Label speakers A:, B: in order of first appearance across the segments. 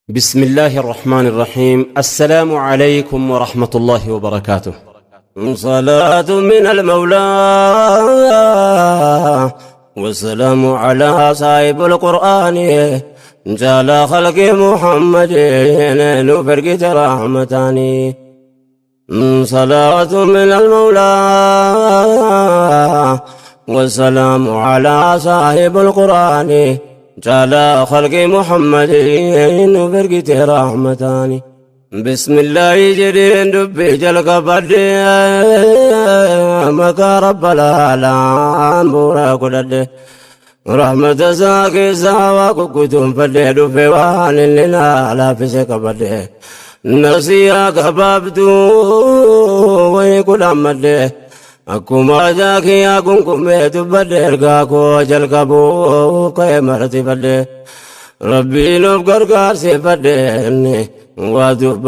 A: بسم الله الرحمن الرحيم. السلام عليكم ورحمة الله وبركاته. صلاة من المولى والسلام على صاحب القرآن جال خلق محمد نفرقت رحمتاني. صلاة من المولى والسلام على صاحب القرآن جال خلق محمد نفرقت رحمتاني. بسم الله جرين دبي جلق بدي مكا رب العالم بورا كدد رحمة ساكي ساوا كتم فدي دفي وان لنا لا في سكبدي نسيا كبابتو ويكل أمدي أكما جاكي أكون كميت بدي رقاكو جلقبو كيمرتي بدي ربي لو قرقار سيفدي وادب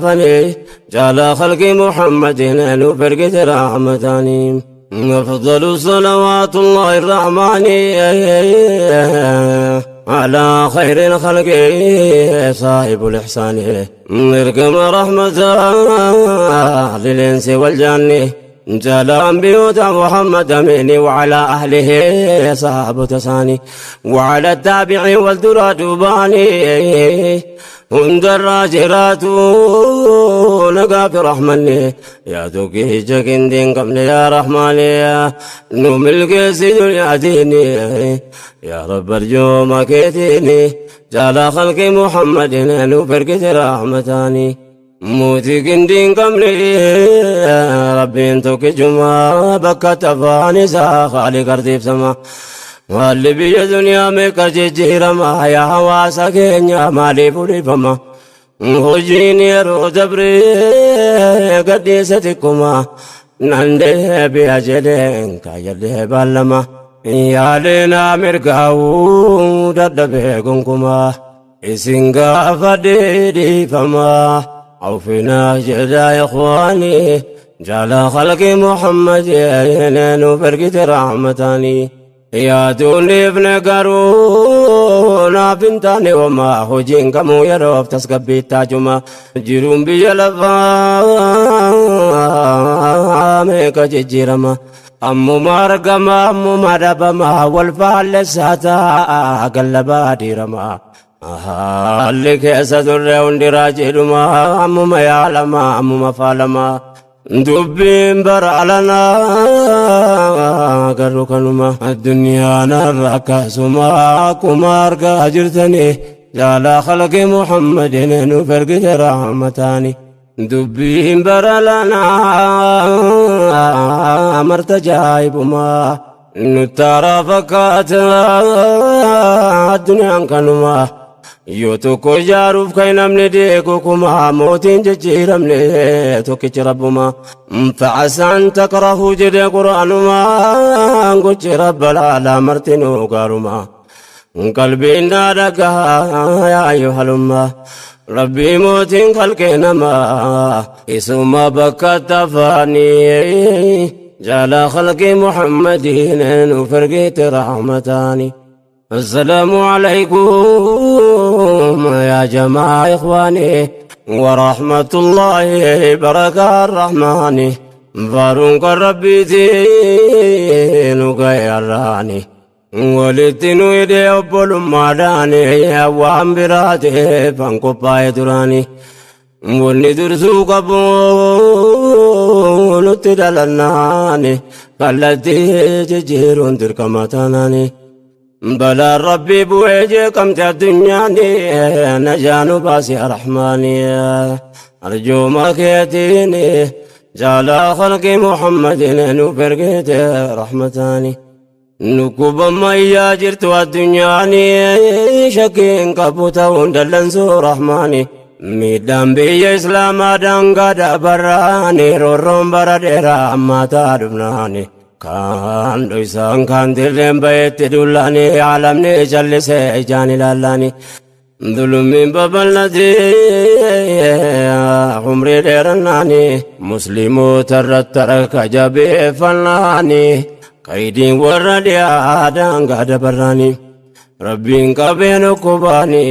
A: فني جعل خلق محمد نفرقت رحمتاني. أفضل صلوات الله الرحمن على خير الخلق صاحب الإحسان اركم رحمة للإنس والجن جل بيوت محمد أمين وعلى أهله صحابة تساني وعلى التابع والدرى دباني هند الراجرات لقى في رحمني يا توكي جاكين دين قبل يا رحمن يا نوم القيس دنيا ديني يا رب ارجو ما كيتيني جعل خلق محمد نفرقت رحمتاني. موتي كندين قبلي ربي انتوك جمع بكا تفاني سا خالي قرتي سما واللي بيا دنيا ميكا جيجيرما يا حواسا كينيا مالي فولي فما هجيني رو دبري قديستكما نندي بيا جدين كايدي بالما يا لنا مرقاو ددبي كنكما إسنقا فديدي فما عوفنا جدا يا إخواني جعل خلق محمد نفرقت رحمتاني. يا دوني ابن قارون بنتاني وما هجين كمو يروف تسقبي تاجما جيرون بجلفا ميكا جيرما أمو مارقما أمو ماربما والفعل ساتا قلبا ديرما اللي كيسة الرون راجلما أمو ما يعلما أمو ما فعلما دبين برعلنا قرقنما الدنيا نرك سما كمار قاجرتني جعل خلق محمد نفرق رحمتاني. دبين برعلنا مرتجايبما نترى فكات الدنيا كنما يوتوكو جاروف كي نمني ديكوكما موتين ججيرمني توكي ربما فعسى أن تكرهوا جدي قرآنما قلت رب العالى مرتنو قارما قلبي نارك يا أيها الأمة ربي موتين خلقنا ما اسم بكى تفاني جعل خلق محمد وفرقت رحمتاني. السلام عليكم يا جماعة إخواني ورحمة الله بركة الرحمن فارونك ربي دينك يا راني ولدتنو يدي أبول ماداني وام براتي فانكو باي دراني ولدرسو قبول تدلناني قلتي جيرون تركمتاناني بلا ربي بوجه كم الدنيا نجان باسي رحماني أرجو ما كيتيني جعل خلق محمد نفرقت رحمتاني. نكوب ما ياجرت الدنيا شكين كبوتا وندلنسو رحماني ميدان بي إسلام دانغا دبراني رورم برديرا ما تادبناني كان دويسان كان دلين بيت دولاني عالمني جلسي جاني لالاني ظلمين ببلدي عمري ديرناني مسلمو ترترك جبي فلاني قيدين وردي آدان قاد براني ربين قبين كوباني.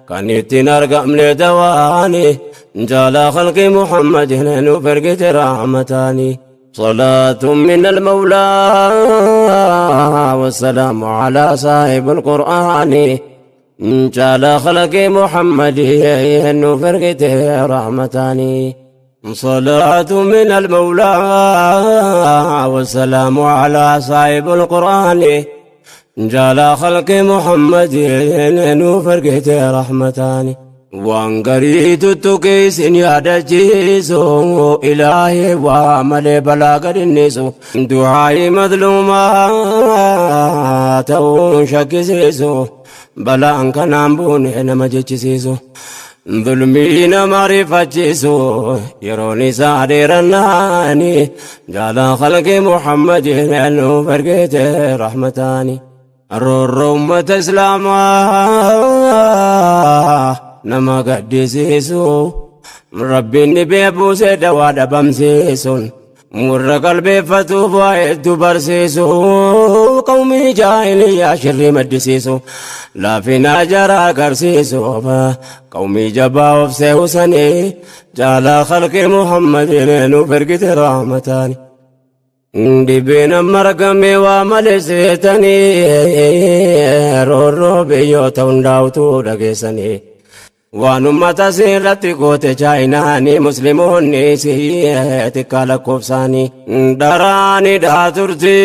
A: Kan ittiin argamne dawaani jaalaa khalqi Muhammadin nuuf ergite rahmataani. صلاة من المولى والسلام على صاحب القرآن جعل خلق محمد نفرقته رحمتاني. صلاة من المولى والسلام على صاحب القرآن جعل خلق محمد نفرقته رحمتاني. وانقريت التكيس يا دجيسو إلهي وعمل بلاغ النسو دعائي مظلومات شكسيسو بلا أنك نامبون نما جيسيسو ظلمين معرفتيسو يروني سعديرناني جعل خلق محمد أنه فرقته رحمتاني. الرور أمة إسلاما nama gaddisiisu rabbiin dhibee buusee dawaa dhabamsiisuun warra qalbeeffatuuf waa hedduu barsiisu qawmii jaahiliyyaa shirrii maddisiisu laafinaa jara agarsiisu qawmii jabaa of seehusanii jaalaa khalqi Muhammadin nuuf ergite rahmataani. Dhibeen amma argame waa malee seetanii roorroo biyyoota hundaa'utu dhageessanii. Waan ummata seerratti goote chaayinaanii musliimoonni xiqqaa lakkoofsaanii daraani dhaa turte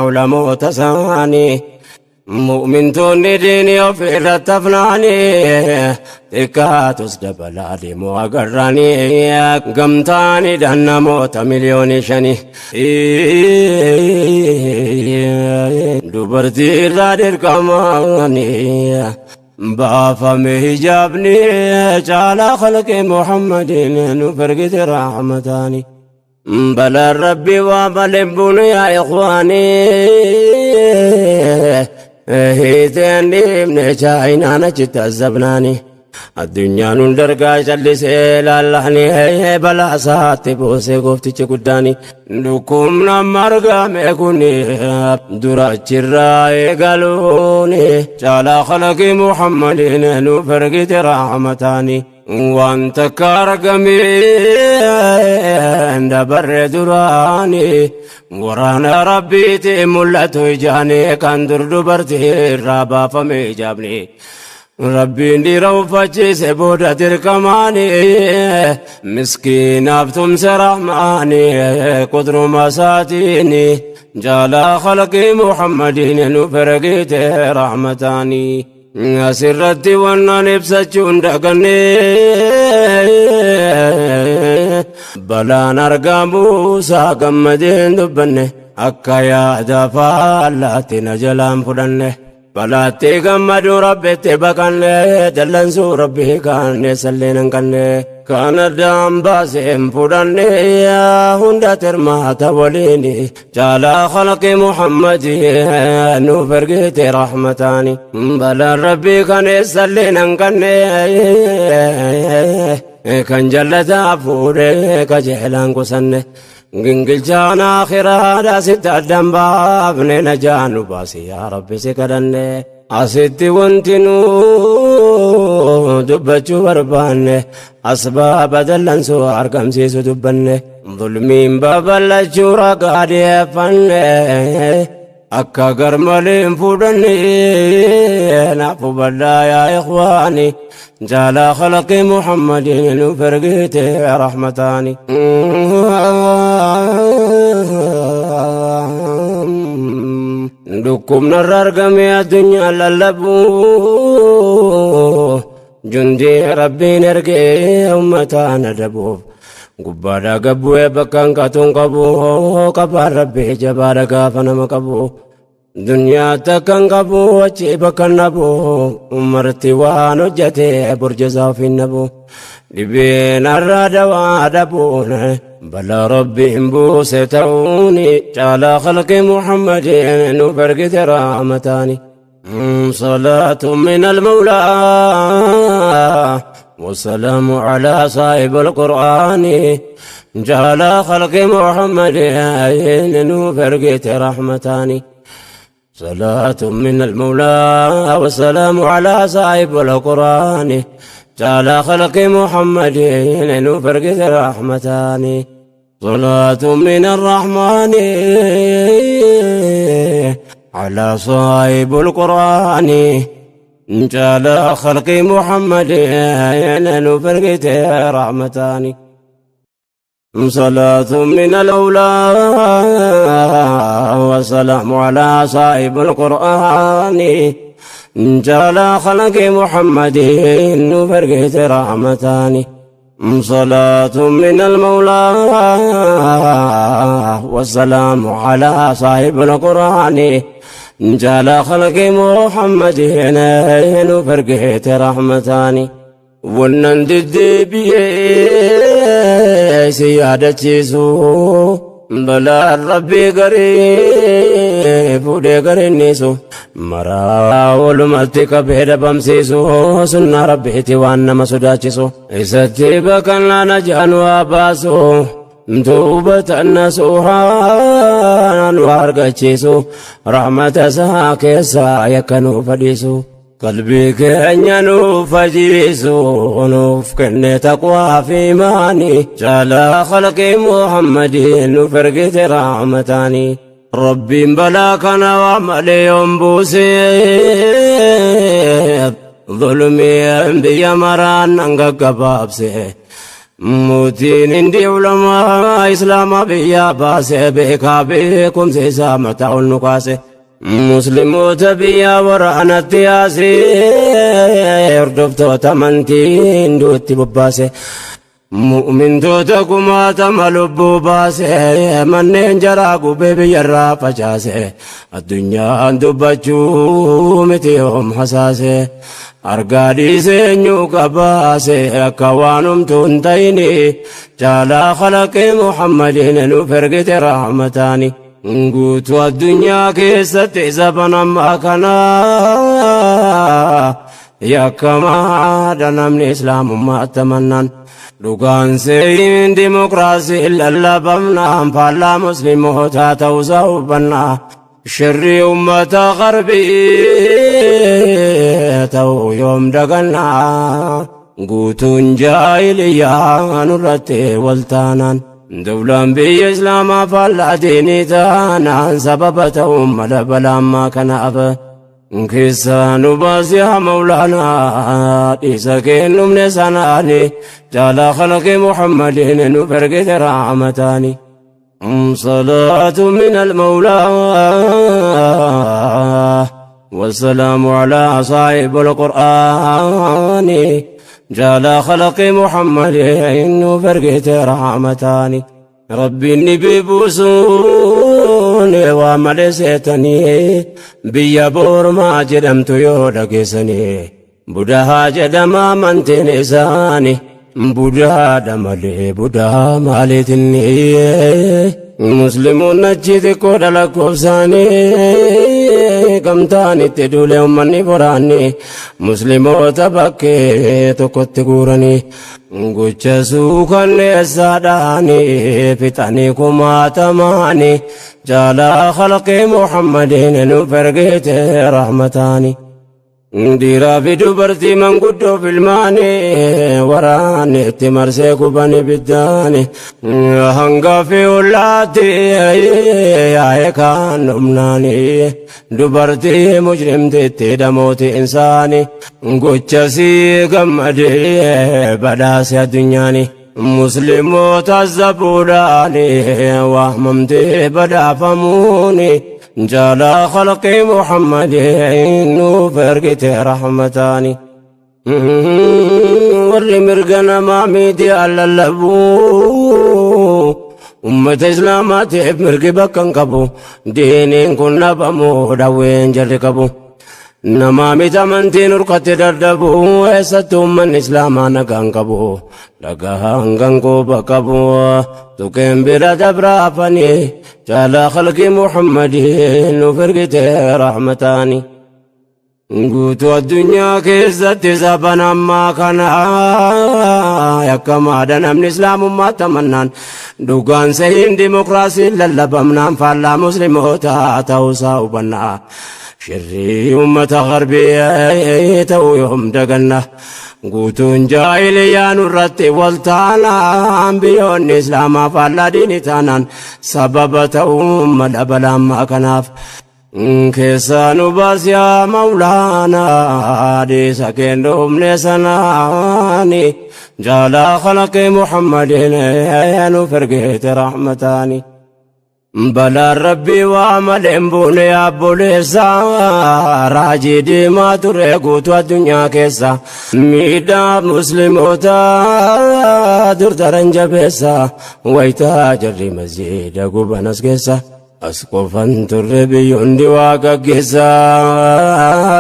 A: ulamoota isaanii mu'mintoonni diinii of irratti hafnaanii xiqqaatus dabalaa deemuu agarraanii gamtaanii dhaan namoota 5 miliyoonii dubartii irraa dirqamaanii baafame hijaabni caalaa khalqi Muhammadin nu ergite rahmataani. Balaan rabbi waa malee buunu yaa ikhwaani hiiteen dhiibne chaayinaan achitti azabnaani. Addunyaan hundargaa callisee laallahni balaa isaatti buusee gooftichi guddaani. Dhukkubna margame kuni dura achirraa eegaluuni caalaa khalaqi Muhammadin nuuf ergite rahmataani. Waan takka argameen dabarre duraani waraana rabbiiti mul'atu ijaani kan dur dubartii irraa baafame hijaabni. Rabbiin dhiira uffachiise booda dirqamaani miskiinaaf tumse rahmaani qudruma isaatiini jaalaa khalqi Muhammadiin nuuf ergite rahmataani. Asirratti wannan ibsachuun daganne balaan argamuusaa gammadeen dubbanne akka yaada faallaatti na jalaan fudhanne. Balaatti gammaduu rabbitti baqanne dallansuu rabbii kaanne salleen hanqanne kan addaan baaseen fudhanne hunda tirmaata waliin caalaa khalqi Muhammadi nuuf ergite rahmataani. Balaan rabbii kan salleen hanqanne kan jallataa fuudhee qajeelaan qusanne. Gingilchaan akhiraadha sitti addan baafne najaa nu baasi yaa rabbi si kadhanne. Asitti wanti nu dubbachuu barbaanne asbaaba dallansuu argamsiisu dubbanne. Zulmiin babal'achuu ragaa dhiyeeffanne akka garmaleen fudhanne naaf hubadhaa yaa ikhwaani jaalaa khalqi Muhammadin nuuf ergite rahmataani. Dhukkubna irra argame addunyaa lallabu jundii rabbiin ergee ummataan adabuuf gubbaadhaa gabbu'ee bakka hanqatuun qabu qabaan rabbii jabaadha gaafa nama qabu. Duniyaa takkan qabu achi bakka nabu umarti waan hojjete burjasaa ofiin nabu. Dhibeen har'a dawaa dhabuun balaa rabbiin buuse ta'uuni caalaa khalqi Muhammadin nuuf ergite rahmataani. صلاة من المولى والسلام على صاحب القرآن جعل خلق محمد نوف رحمتاني. صلاة من المولى والسلام على صاحب القرآن تعالى خلق محمد نفرق رحمتان صلاة من الرحمن على صاحب القرآن تعالى خلق محمد نفرق رحمتان صلاة من الأولى والسلام على صاحب القرآن جعل خلق محمد نفرقت رحمتان صلاة من المولى والسلام على صاحب القرآن جعل خلق محمد نفرقت رحمتان Wannan deddeebi'ee si yaadachiisu balaan rabbii garii fuudhee garinniisu maraa walumatti qabee dhabamsiisu sunnaa rabbiiti waan nama sodaachisu isatti bakannaa najaan waa baasu توبة نصوحا وارقتشيسو رحمة isaa keessaa yakka nuuf fadhiisu qalbii keenya nuuf fajiisu nuuf kenne taqwaa fi imaanii caalaa khalqii muhammadii nuuf ergite rahmataanii rabbiin balaa kana waa malee yoon buusee zulmii biyya maraan nan gaggabaabse mootiin hindi ulamaa islaamaa biyyaa baase beekaa beekumsa isaa mataa ol nu kaase musliimoota biyya waraanatti yaase hordoftoota amantii hinduutti bobbaase mu'mintoota kumaatama lubbuu baase manneen jaraa gubee biyyarraa facaase addunyaan dubbachuu miti yoom hasaase argaa dhiisee eenyu qabaase akka waan humtuu hin ta'ini caalaa khalaqee muhammadiin nuuf ergite rahmataani guutuu addunyaa keessatti zaban ammaa kana yakkamaadha namni islaamummaa tamannaan dhugaan seeyin dimokiraasii lallabamnaan faallaa muslimootaa ta'uusaa hubannaa shirrii ummata qarbii ta'uu yoom dagannaa guutuun jaahiliyyaa nurratti waltaanaan dawlaan biyya islaamaa faallaa diinii taanaan sababa ta'uun mala balaammaa kanaaf keessaa nu baasi yaa mawlaanaa dhiisa kennumne sanaani jaalaa khalqi muhammadiin nu ergite rahmataani صلاة من المولى والسلام على صاحب القرآن جال خلق محمد فرقت رحمتان ربي النبي بوسون وملستني بيا بورما جدمت يودا كيسني budahaa jedhama amantiin isaani budaadha malee budaa maaliitinni musliimoonni achi xiqqoodha lakkoofsaanii gamtaan itti duule ummanni boraanni musliimoota bakkee tokkotti guuranii gocha suukanneessaadhaani fixanii kumaatamaani jaalaa khalqii muhammadiin nuuf ergite rahmataani. Dhiiraa fi dubartii manguddoo filmaanii waraanni itti marsee guban ibiddaani hanga fi ollaatti yaa'e kaan dhumnaani dubartii mujrimtitti dhamooti insaani gocha sii gammadee badhaase addunyaani musliimoota zabuudhaani waamamtee badhaafamuuni جالا خلق محمد فرقت رحمتاني warri mirga namaa miidiyaa lallabuu ummata islaamaatiif mirgi bakka hin qabu diiniin kun dhabamuu dhawween jarri qabu namaa miti amantiin urkatti dadhabu eessatti ummanni islaamaa nagaan qabu dhagaan ganquuba qabu tuqeen bira dabraafanii caalaa khalqii muhammadii nuuf ergite rahmataani. Guutuu addunyaa keessatti saban ammaa kana yakkamaadha namni islaamummaatti amannaan dhugaan sahiin dimokiraasiin lallabamnaan faallaa musliimoota ta'uusaa hubannaa. Shirrii uummata garbii ta'uu yoom daganna. Guutuun jaahiliyyaa nurratti wal taanaan biyyoonni islaamaa faallaa diinii taanaan sababa ta'uu mala balaa kanaaf. Keessaa nu baas yaa Mawlaanaa dhiisa kennuufne sanaani jaalaa khalaqee Muhammadin nuuf ergeete rahmataani. Balaan rabbii waa malee hin buune obboleessa raajii diimaa ture guutuu addunyaa keessa miidhaa musliimoota dur daran jabeessa wayitaa jarri masjiida gubanas keessa. As qofan turre biyyoonni waa gaggeessa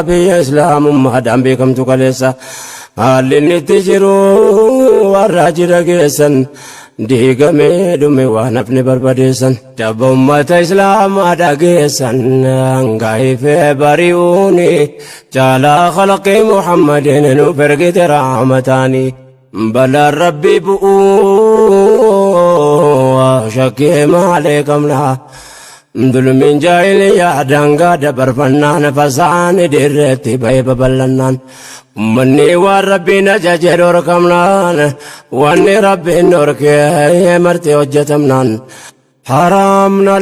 A: biyya islaamummaadhaan beekamtu kaleessa haalli inni itti jiru warra jira geessan diigamee dhume waan hafne barbadeessan daba ummata islaamaa dhageessan hangaifee bari'uuni caalaa khalaqii Muhammadin nuuf ergite rahmataanii. Balaan rabbii bu'uu shakkii maalee qabna. Dulmiin jaahiliyyaa daangaa dabarfannaan fasaan dirreetti ba'ee babal'annaan. Ummanni waan rabbiin ajaje dhorkamnaan wanni rabbiin dhorkee marti hojjetamnaan. Haraamna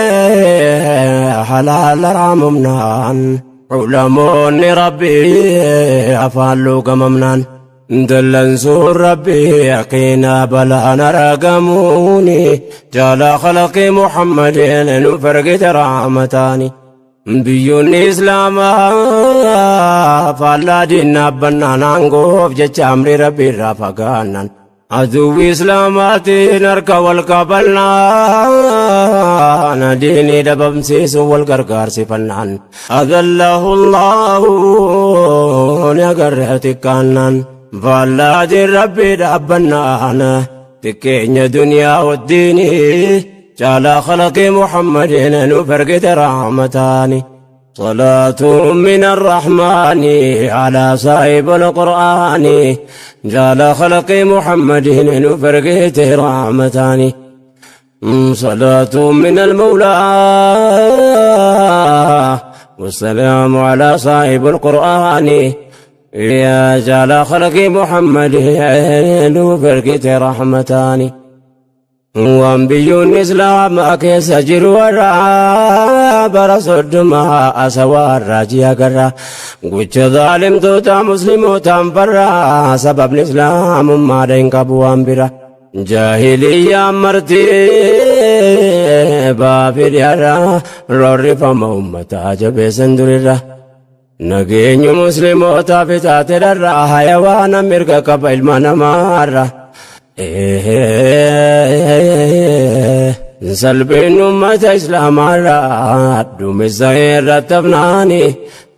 A: laala'ee halaala raamumnaan. Ulamoonni rabbii afaan luugamamnaan. Dallansuun rabbii yaqiinaa balaan argamuuni jaalaa khalaqii Muhammadin nuuf ergite rahmataani. Biyyoonni Islaamaa faallaa diinaa bannaan aangoof jecha amrii rabbii irraa fagaannan. Aduwwi Islaamaatiin harka wal qabannaan diinii dhabamsiisuun wal gargaarsifannaan. Adallahu Allahu ni agarre xiqqaannaan. Faallaa diin rabbii dhaabbannaan xiqqeenya duniyaa wajjiinii caalaa khalaqii Muhammadin nuuf ergite rahmataani. صلاة من الرحمن على صاحب القرآن جال خلق محمد نفرقته رحمتان. صلاة من المولى والسلام على صاحب القرآن يا جال خلق محمد نفرقته رحمتان. Waan biyyoonni islaamaa keessa jiru warra bara 30 asawaa raajii agarra gocha zaalimtoota muslimootaan farra sababni islaamummaadha hin qabu waan bira jaahiliyyaan marti baafidhiarra roorrifama ummataa jabeessan durirra nageenyu muslimootaaf itaate dharra hayawaana mirga qaba ilma namaarra. Salphin ummata islaamaarraa duumessa irratti hafnaani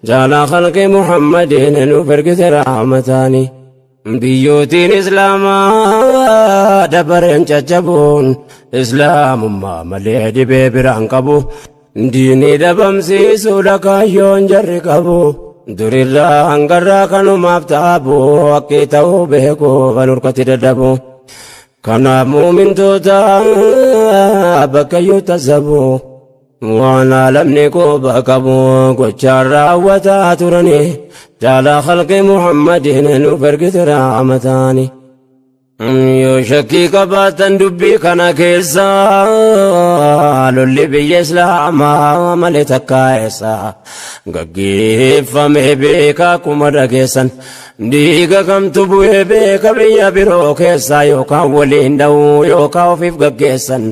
A: jaalaa khalqii Muhammadin nuuf ergite rahmataani. Biyyootiin islaamaa dabareen caccabuun islaamummaa malee dhibee biraan qabu. Diinii dhabamsiisuudha kaayyoon jarri qabu. Durirraa hangarraa kanumaaf taabu haqqii ta'uu beeku kan hurkatti dadhabu. Kanaaf muumintoota bakka iyyuu tasabu waan alamni quba qabu gochaan raawwataa turani jaalaa khalqii Muhammadin nuuf ergite rahmataani. Yoo shakkii qabaatan dubbii kana keessa lolli biyya islaamaa malee takkaa eessa gaggeeffame beekaa akkuma dhageessan dhiiga kamtu bu'ee beeka biyya biroo keessaa yookaan waliin dha'uu yookaan ofiif gaggeessan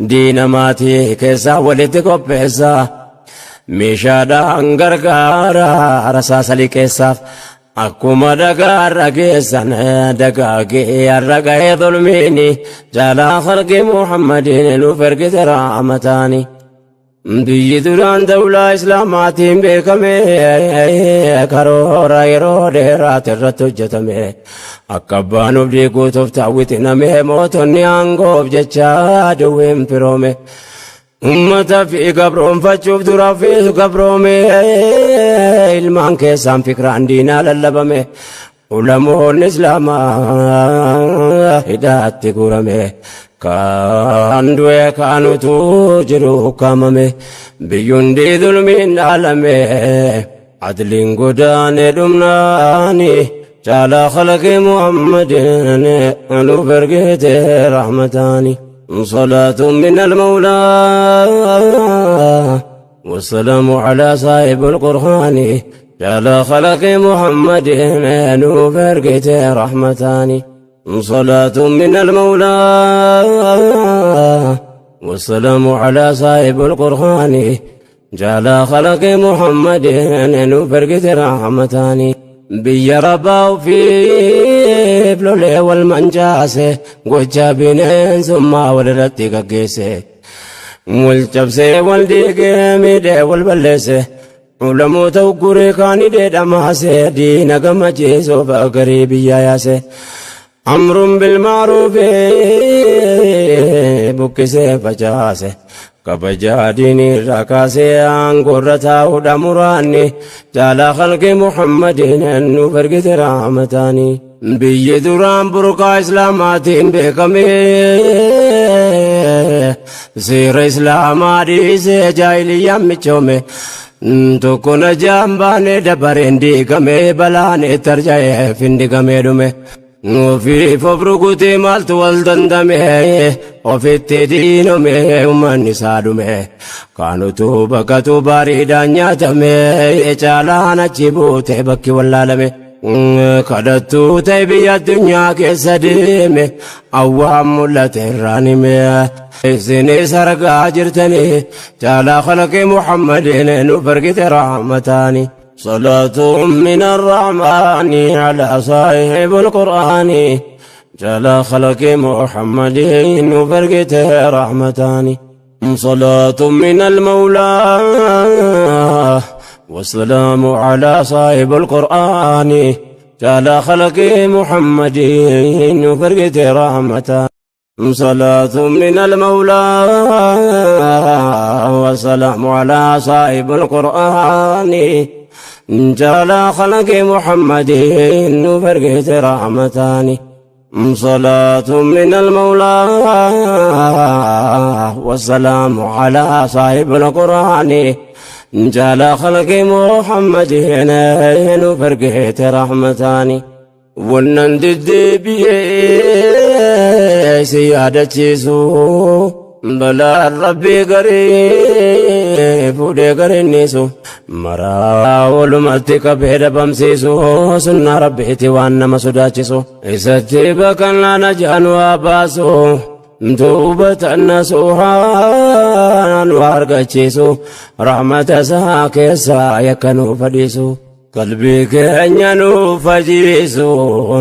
A: diina maatii keessaa walitti qopheessa meeshaadhaan gargaara rasaasa liqeessaaf. Akkuma dhagaarra geessan dagaagee har'a ga'ee zulmiini jaalaa khalqii Muhammadin nuuf ergite rahmataani. Biyyi duraan dawlaa islaamaatiin beekame karoora yeroo dheeraati irratti hojjetame akka abbaan of diiguutuuf taawwitiname mootonni aangoof jecha duwween firoome. Ummata fi gabroonfachuuf dura fi gabroome, ilmaan keessaan fikraan diinaa lallabame, ulamoonni islaamaa hidhaatti guurame, kaan du'e kaan utuu jiru ukkaamame, biyyundi zulmiin dhaalame, adliin godaane dhumnaani. Caalaa khalaqii Muhammadin nuuf ergite rahmataani. صلاة من المولى والسلام على صاحب القرآن، على خلق محمد نوف رحمتان. صلاة من المولى والسلام على صاحب القرآن، جعل خلق محمد نوف رحمتان. Biyya rabbaa ofiif lolee wal mancaase, gocha bineensummaa walirratti gaggeesse, wal cabsee, wal diigee, miidhee, wal balleesse, ulamoota ugguree kaanii dheedhamaase, diina gammachiisuuf garii biyya yaase, amruun bilmaaruufi buqqisee facaase, kabajaa diinii irraa kaasee aangoorra taa'uudha muraanni. Caalaa khalqi Muhammadin nuuf ergite rahmataani. Biyyi duraan burqaa islaamaatiin beekame, seera islaamaa dhiisee jaahiliyyaan michoome, tokko najaan baane dabareen diigame, balaan itti arja'ee findigamee dhume. Ofiif of rukutee maaltu wal dandame, ofitti diinome, uummanni isaa dhume, kaanutu bakkatu bareedaan nyaatame, caalaan achi buute bakki wallaalame. Kadhattuu ta'e biyya addunyaa keessa deeme, awwaan mul'ate irraan hime. Isinis argaa jirtanii, caalaa khalaqii Muhammadin nuuf ergite rahmataani. صلاة من الرحمن على صاحب القرآن، جل خلق محمد وفرقته رحمتان. صلاة من المولى والسلام على صاحب القرآن، جل خلق محمد وفرقته رحمتان. صلاة من المولى والسلام على صاحب القرآن، جل خلق محمد وفرقة رحمتان. صلاة من المولى والسلام على صاحب القرآن، جل خلق محمد وفرقة رحمتان. Wannan deddeebi'ee si yaadachiisu, balaan rabbii garii fuudhee garinnisu, maraa walumatti qabee dhabamsiisu, sunnaa rabbiiti waan nama sodaachisu, isatti bakannaa najaan waa baasu, tuubatan nasuuhaan waa argachiisu, rahmata isaa keessaa yakka nuuf fadhiisu, qalbii keenya nuuf fajiisu,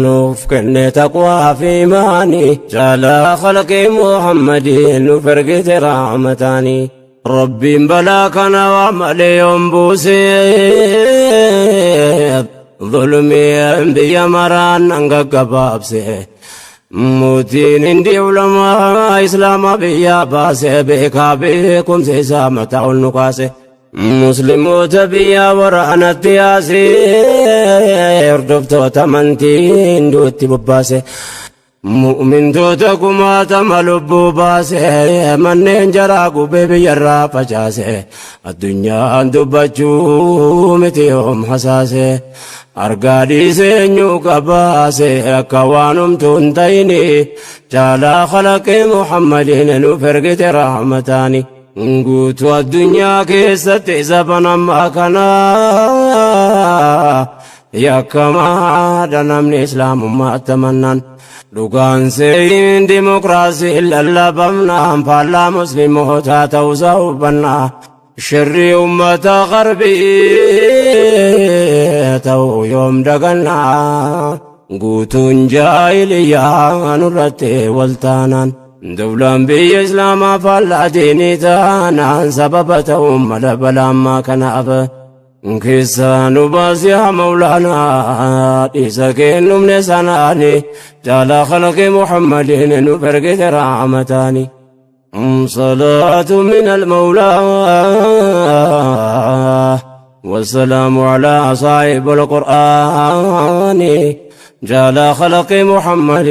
A: nuuf kenne taqwaa fi imaanii, caalaa khalqii Muhammadin nuuf ergite rahmataanii. Rabbiin balaa kana waa malee yoon buuse, zulmii biyya maraan nan gaggabaabse. Mootiin hindi ulamaa islaamaa biyya baase, beekaa beekumsa isaa mataa ol nu kaase. Musliimoota biyya waraanatti yaase, hordoftoota amantii hinduutti bobbaase. Mu'mintoota kumaatama lubbuu baase, manneen jaraa gubee biyyarraa facaase, addunyaan dubbachuu miti yoom hasaase, argaa dhiisee eenyu qabaase, akka waan humtuu hin ta'ini, caalaa khalaqee Muhammadiin nuuf ergite rahmataani. Guutuu addunyaa keessatti zaban ammaa kana yakkamaadha namni islaamummaa amannaan. Dhugaan seeyin dimokiraasii lallabamnaan faallaa muslimootaa ta'uusaa hubannaa. Shirri ummata qarbii ta'uu yoom dagannaa. Guutuun jaahiliyyaa nurratti waltaanaan. Dawlaan biyya islaamaa faallaa diinii taanaan, sababa ta'uun mala balaammaa kanaaf. Keessaa nu baasi yaa Mawlaanaa, dhiisa kennumne sanaani, caalaa khalqii Muhammadiin nuuf ergite rahmataani. صلاة من المولى والسلام على صاحب القرآن جال خلق محمد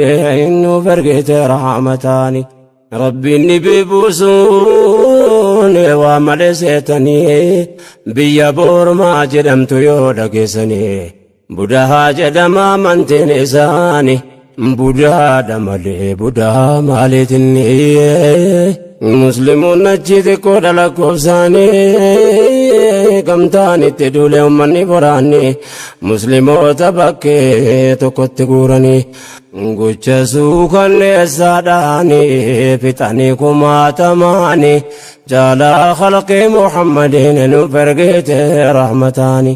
A: فرقت رحمتان ربي النبي بوسون وملستني بيا بورما جدمت يودا كيسني بدها جدما منتين إساني بودا دمالي بودا مالتني مسلمون نجد كودا لكوبساني gamtaan itti duule uummanni boraanni musliimoota bakkee tokkotti guuranii gocha suukanneessaadhaani fixanii kumaatamaani jaalaa khalqii Muhammadiin nu ergite rahmataani.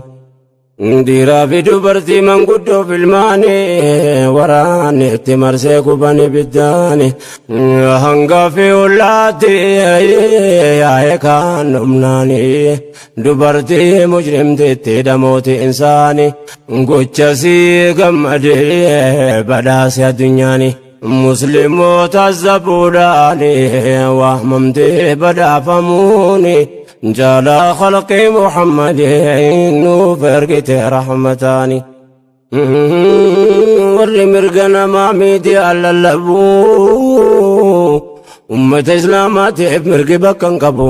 A: Dhiiraa fi dubartii manguddoo filmaanii waraanni itti marsee gubanii biddaani hanga fi ollaatti yaa'ee kaan dhumnaani dubartii mujrimtitti dhamooti insaani gocha sii gammadee badhaase addunyaani. Musliimoota zabuudhaani waamamtee badhaafamuuni جال خلق محمد فرقت رحمتاني warri mirga namaa miidiyaa lallabuu ummata islaamaatiif mirgi bakka hin qabu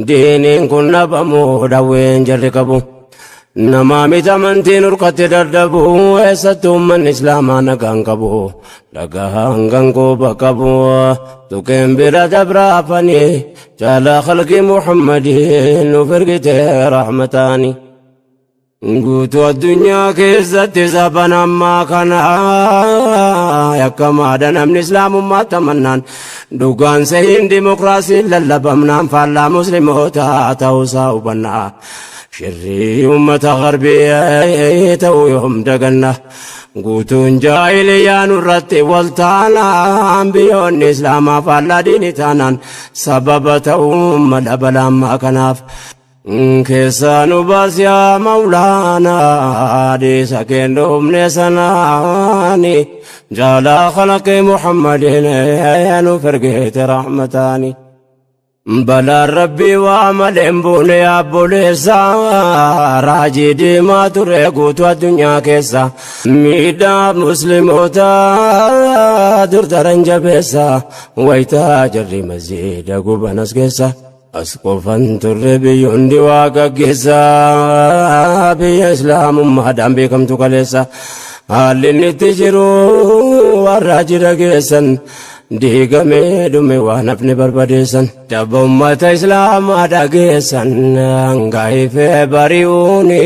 A: diiniin kun dhabamuu dhawween jarri qabu namaa miti amantiin urkatti dadhabu eessatti ummanni islaamaa nagaan qabu dhagaan ganqooba qabu tuqeen bira dabraafanii jaala khalqi Muhammadin nuuf ergite rahmataani. Guutuu addunyaa keessatti saban ammaa kana yakkamaadha namni islaamummaa tamannaan dhugaan sahiin dimokiraasiin lallabamnaan faallaa musliimoota ta'uusaa hubannaa shirrii ummata garbii ta'uu yoom daganna guutuun jaahiliyaa nurratti wal taanaan biyyoonni islaamaa faallaa diinii taanaan sababa ta'uu mala balaammaa kanaaf. Keessaa nu baasiyaa mawlaanaa dhiisa kennuufne sanaani jaalaa khalaqi Muhammadin nu ergite rahmataani. Balaan rabbii waa malee hin buune yaabboleessa raajii diimaa ture guutuu addunyaa keessa miidhaa musliimoota dur daran jabeessa wayitaa jarri masjiida gubanas keessa. As qofan turre biyyoonni waa gaggeessa biyya islaamummaadhaan beekamtu kaleessa haalli inni itti jiru warra jira geessan diigamee dhume waan hafne barbadeessan dabba ummata islaamaa dhageessan hangaifee bari'uuni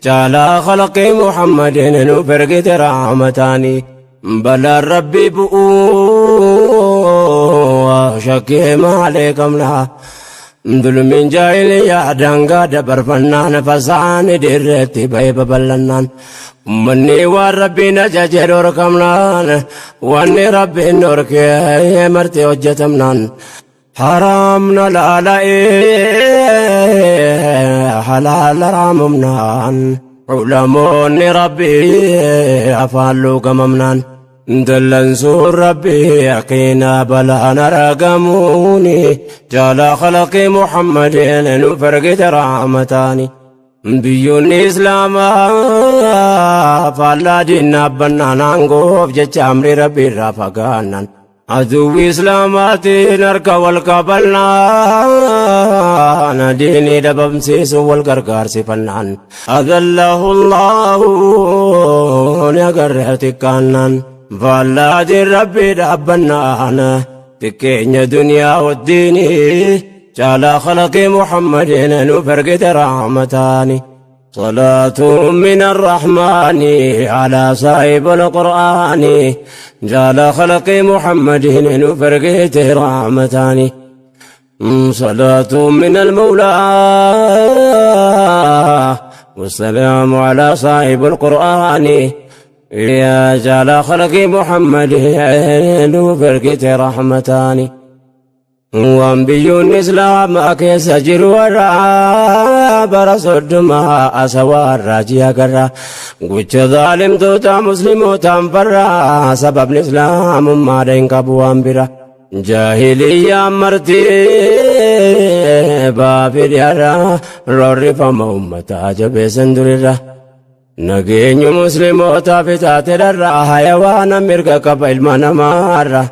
A: jaalaa khalqii Muhammadin nuuf ergite rahmataanii. Balaan rabbii bu'uu shakkii maalee qabna. Dulmiin jaahiliyaa daangaa dabarfannaan fasaani dirreetti ba'ee babal'annaan ummanni waan rabbiin ajaje dhorkamnaan wanni rabbiin dhorkee marti hojjetamnaan haraamna laala'ee halaal haraamumnaan ulamoonni rabbii afaan luugamamnaan dallansuun rabbii yaqiinaa balaan argamuuni jaalaa khalaqii Muhammadin nuuf ergite rahmataani. Biyyoonni islaamaa faallaa diinaa aangoof jecha amri rabbii irraa fagaannan aduwwi islaamaatiin harka wal qabannaan diinii dhabamsiisu wal gargaarsifannaan adallahu Allahu ni agarree xiqqaannaan faallaa diin rabbii dhaabbannaan xiqqeenya duniyaa waddiinii jaalaa khalaqii Muhammadin nuuf ergite rahmataani. صلاة من الرحمن على صاحب القرآن جال خلق محمد نفرقته رحمتان صلاة من المولى والسلام على صاحب القرآن يا جال خلق محمد نفرقته رحمتان. Waan biyyoonni islaamaa keessa jiru warra bara 30 asawaa raajii agarra gocha zaalimtoota muslimootaan farra sababni islaamummaadha hin qabu waan bira. Jaahiliyyaan marti baafidhiyaadha roorrifama ummataa jabeessan durirra. Nageenyu muslimootaaf taate dharra hayawaana mirga qaba ilma namaarra.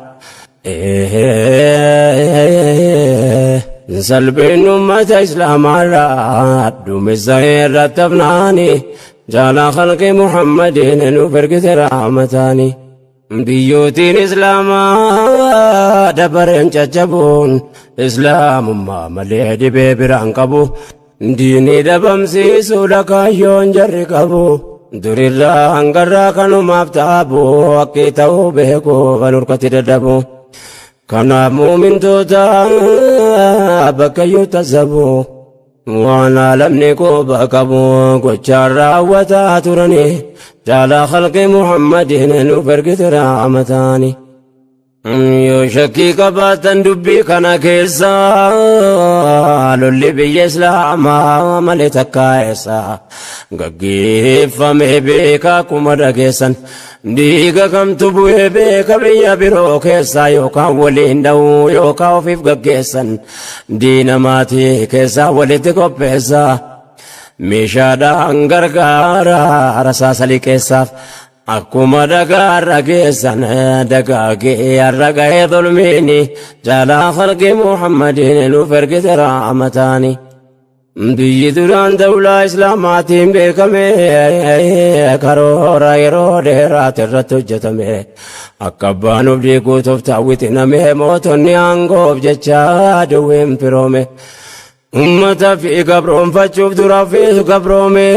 A: Salphinni ummata islaamaarra dhumisa irratti hafnaani jaalaa khalqi Muhammadiin nuuf ergite rahmataani. Biyyootiin islaamaa dabareen caccabuun islaamummaa malee dhibee biraan qabu. Diinii dhabamsiisuudha kaayyoon jarri qabu. Durirraa hangarraa kanumaaf taabu akki ta'uu beeku kan hurkatti dadhabu. Kanaaf muumintoota bakkayyuu tasabu. Waan alamni quba qabu gochaan raawwataa turani. Jaalaa khalqi Muhammadiin nuuf ergite rahmataani. Yoo shakkii qabaatan dubbii kana keessa lolli biyya islaamaa malee takkaa eessa gaggeeffame beeka akkuma dhageessan dhiiga kamtu bu'ee beeka biyya biroo keessa yookaan waliin dha'uu yookaan ofiif gaggeessan diina maatii keessaa walitti qopheessa meeshaadhaan gargaara rasaasa liqeessaaf. Akkuma dhagaarra geessan dagaagee har'a ga'ee zulmiini jaalaa khalqi Muhammadiin nuuf ergite rahmataani. Biyyi duraan dawlaa islaamaatiin beekame karoora yeroo dheeraati irratti hojjetame akka abbaan of diiguu tooftaa wixiname mootonni aangoof jecha duwween firoome. Ummata fi gabroonfachuuf dura fi gabroome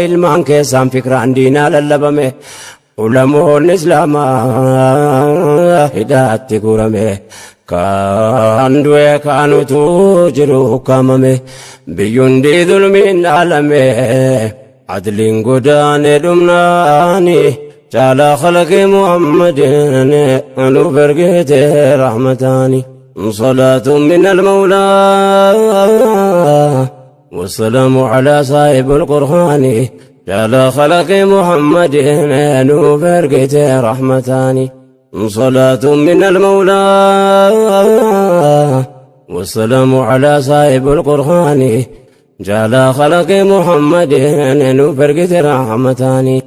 A: ilmaan keessaan fikraan diinaa lallabame ulamoonni islaamaa hidhaatti guurame kaan du'e kaan utuu jiru ukkaamame biyyundi zulmiin dhaalame adliin godaane dhumnaani caalaa khalqi Muhammadin nuuf ergite rahmataani. صلاة من المولى والسلام على صاحب القرآن على خلق محمد نوفرقت رحمتان. صلاة من المولى والسلام على صاحب القرآن جعل خلق محمد نوفرقت رحمتان.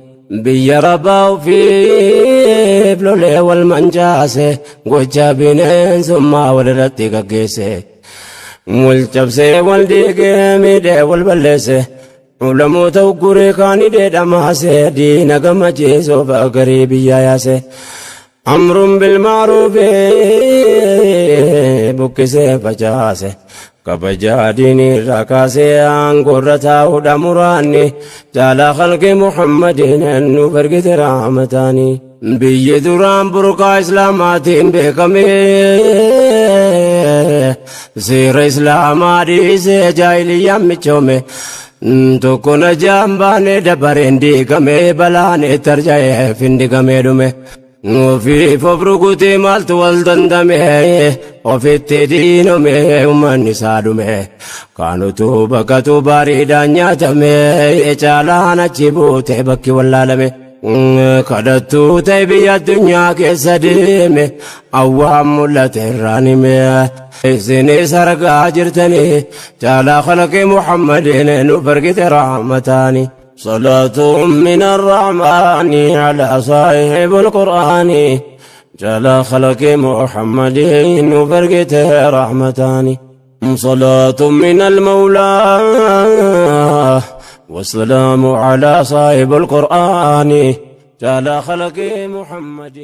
A: Biyya rabbaa ofiif lolee wal mancaase gocha bineensummaa walirratti gaggeesse. Wal cabsee wal diigee miidhee wal balleesse. Ulamoota ugguree kaanii dheedhamaase diina gammachiisuuf garii biyya yaase. Amruun bilmaaruufi buqqisee facaase. Kabajaa diinii irraa kaasee aangoorra taa'uudha muraanni jaalaa khalqi Muhammadiin nuuf ergite rahmataani. Biyyi duraan burqaa islaamaatiin beekame seera islaamaa dhiisee jaahiliyyaan michoome. Tokko na jaan baane dabareen diigame balaan itti arja'ee findigamee dhume. Ofiif of rukutee maaltu wal dandame ofitti diinome uummanni isaa dhume. Kaanutu bakkatu bareedaan nyaatame caalaan achi buute bakki wallaalame. Kadhattuu ta'e biyya addunyaa keessa deeme awwaan mul'ate irraan hime. Isinis argaa jirtanii caalaa khalqi Muhammadiin nuuf ergite rahmataani. صلاة من الرحمن على صاحب القرآن جل خلق محمد وفرقته رحمتان. صلاة من المولى والسلام على صاحب القرآن جل خلق محمد.